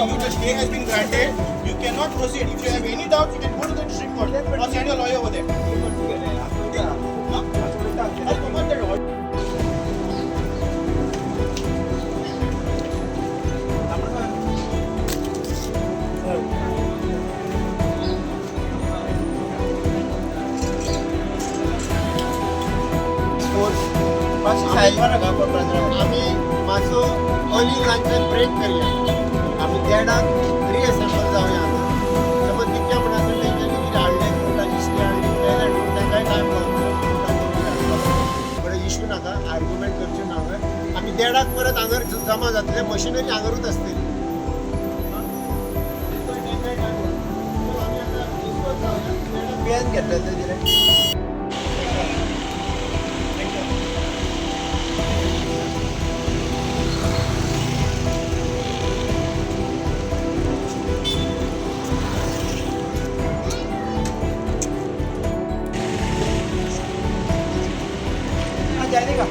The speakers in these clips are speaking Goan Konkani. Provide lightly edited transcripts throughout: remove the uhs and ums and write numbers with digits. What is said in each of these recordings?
you, the stay has been granted. You cannot proceed. If you have any doubts, you can go to the district court or send your lawyer over there. Huh? I'll command that order. आमी मातसो अर्ली लंचान ब्रेक करया. आमी देडाक रिएसेंबल जावया. समज कितक्या म्हणasर तेंच्यांनी कितें हाडलें, कोर्टाची स्टे हाडली जाल्यार तांकांय टायम लागता. बरें, इशू नाका, आर्ग्युमेंट करचें ना हांगा. आमी देडाक परत हांगर जमा जातले, मशिनरी हांगरूच आसतली. पेन घेतलं तर दिलें. हाँ, जाने का.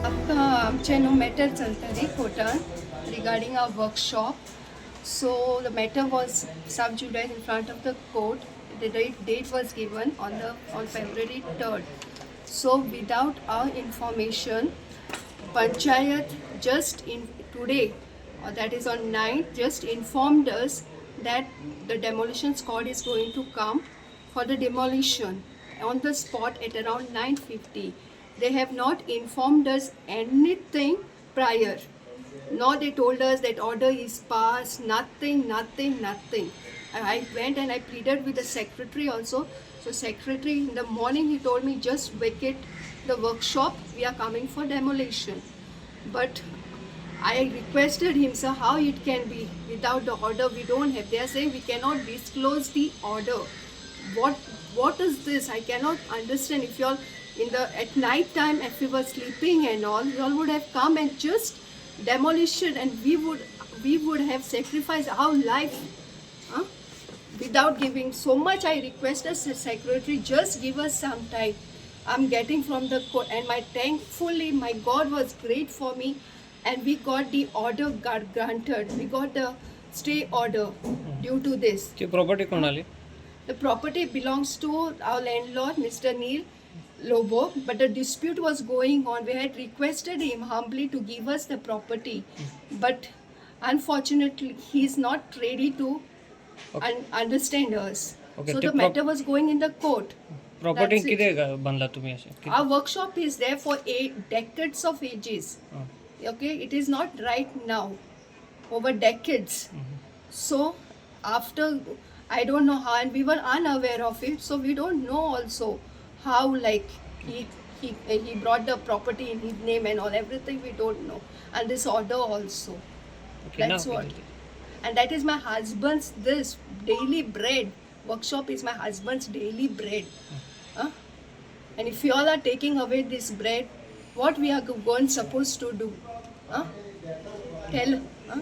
आमकां आमचें न्हू मॅटर चलता न्ही कोर्टान regarding our workshop. So the matter was sub judice in front of the court. The date was given on February 3rd. So without our information, panchayat just in today, that is on 9th, just informed us that the demolition squad is going to come for the demolition on the spot at around 9:50. They have not informed us anything prior, nor they told us that order is passed, nothing, nothing, nothing. I went and I pleaded with the secretary also. So secretary in the morning he told me, just vacate the workshop, we are coming for demolition. But I requested him, sir, how it can be without the order? We don't have. They are saying we cannot disclose the order. What is this? I cannot understand. If you all in the at night time, if we were sleeping and all, you all would have come and just demolished it, and we would have sacrificed our life, huh? Without giving so much. I requested the secretary, just give us some time. I'm getting from the court, and my thankfully my God was great for me, and we got the order got granted. We got the stay order due to this. ती property कोणाली? The property belongs to our landlord, Mr. Neil Lobo, but the dispute was going on. We had requested him humbly to give us the property, but unfortunately, he is not ready to understand us. Okay, So the the matter was going in the court. Property That's it. किती बांधला तुम्ही असे? Our workshop is there for 8 decades of ages. Okay, it is not right now, over decades. So after, I don't know how, and we were unaware of it, so we don't know also how, like, he brought the property in his name and all, everything we don't know, and this order also. Okay. That's what. And that is my husband's, this daily bread. Workshop is my husband's daily bread. Huh? And if you all are taking away this bread, what we are going supposed to do? Huh? Tell. Huh?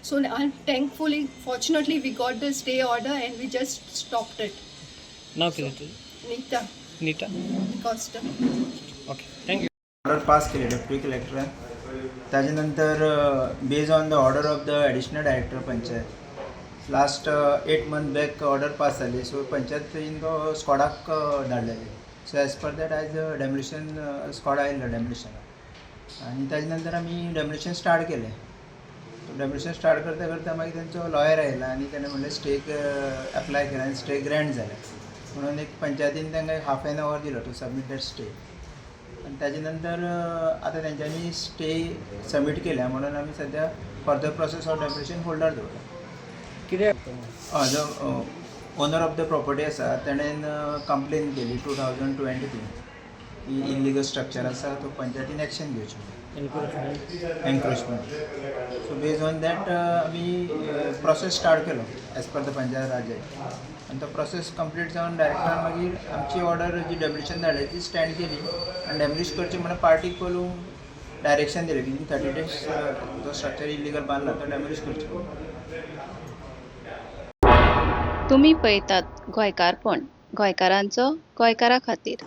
So thankfully, fortunately, we got the stay order and we just stopped it. नाव किती तुझं? Nita Nita. Costa. Okay, thank you. Order pass केली डेप्युटी कलेक्टरान. ताजे नंतर based on the order of the additional director panchayat, last 8 month back order pass जाली. सो पंचायतीन तो स्कॉडाक धाडलेले. सो एज पर that आयज डेमोलिशन स्कॉड आयिल्लो डेमोलिशनाक आनी ताजे नंतर आमी डेमोलिशन स्टार्ट केलें. डेमोलिशन स्टार्ट करता करता मागीर तेंचो लॉयर आयला आनी तेणें म्हणलें स्टेक एप्लाय केला आनी स्टे ग्रँट जालें म्हणून. एक पंचायतीन तांकां एक हाफ एन our दिलो टू सबमीट that stay. आनी ताजे नंतर आतां तेंच्यांनी स्टे सबमीट केल्या म्हणून आमी सद्या further process of demolition holder दवरला. कितें? हय, जो ओनर ऑफ the property आसा तेणेन कंप्लेन केली 2022. की इलिगल स्ट्रक्चर आसा, तो पंचायतीन एक्शन घेवचें, encroachment. So based on that आमी प्रोसेस स्टार्ट केलो as per the Panchayat Raj Act आनी तो प्रोसेस कंप्लीट जावन डायरेक्टरान मागीर आमची ऑर्डर जी डेमोलिशन धाडली ती स्टँड केली आनी डेमोलिश करची म्हणून पार्टीक पयलू डायरेक्शन दिलें, विदीन 30 डेज जो स्ट्रक्चर इलिगल बांदला तो डेमोलिश करचो. तुमी पळयतात गोंयकारपण, गोंयकारांचो गोंयकारा खातीर.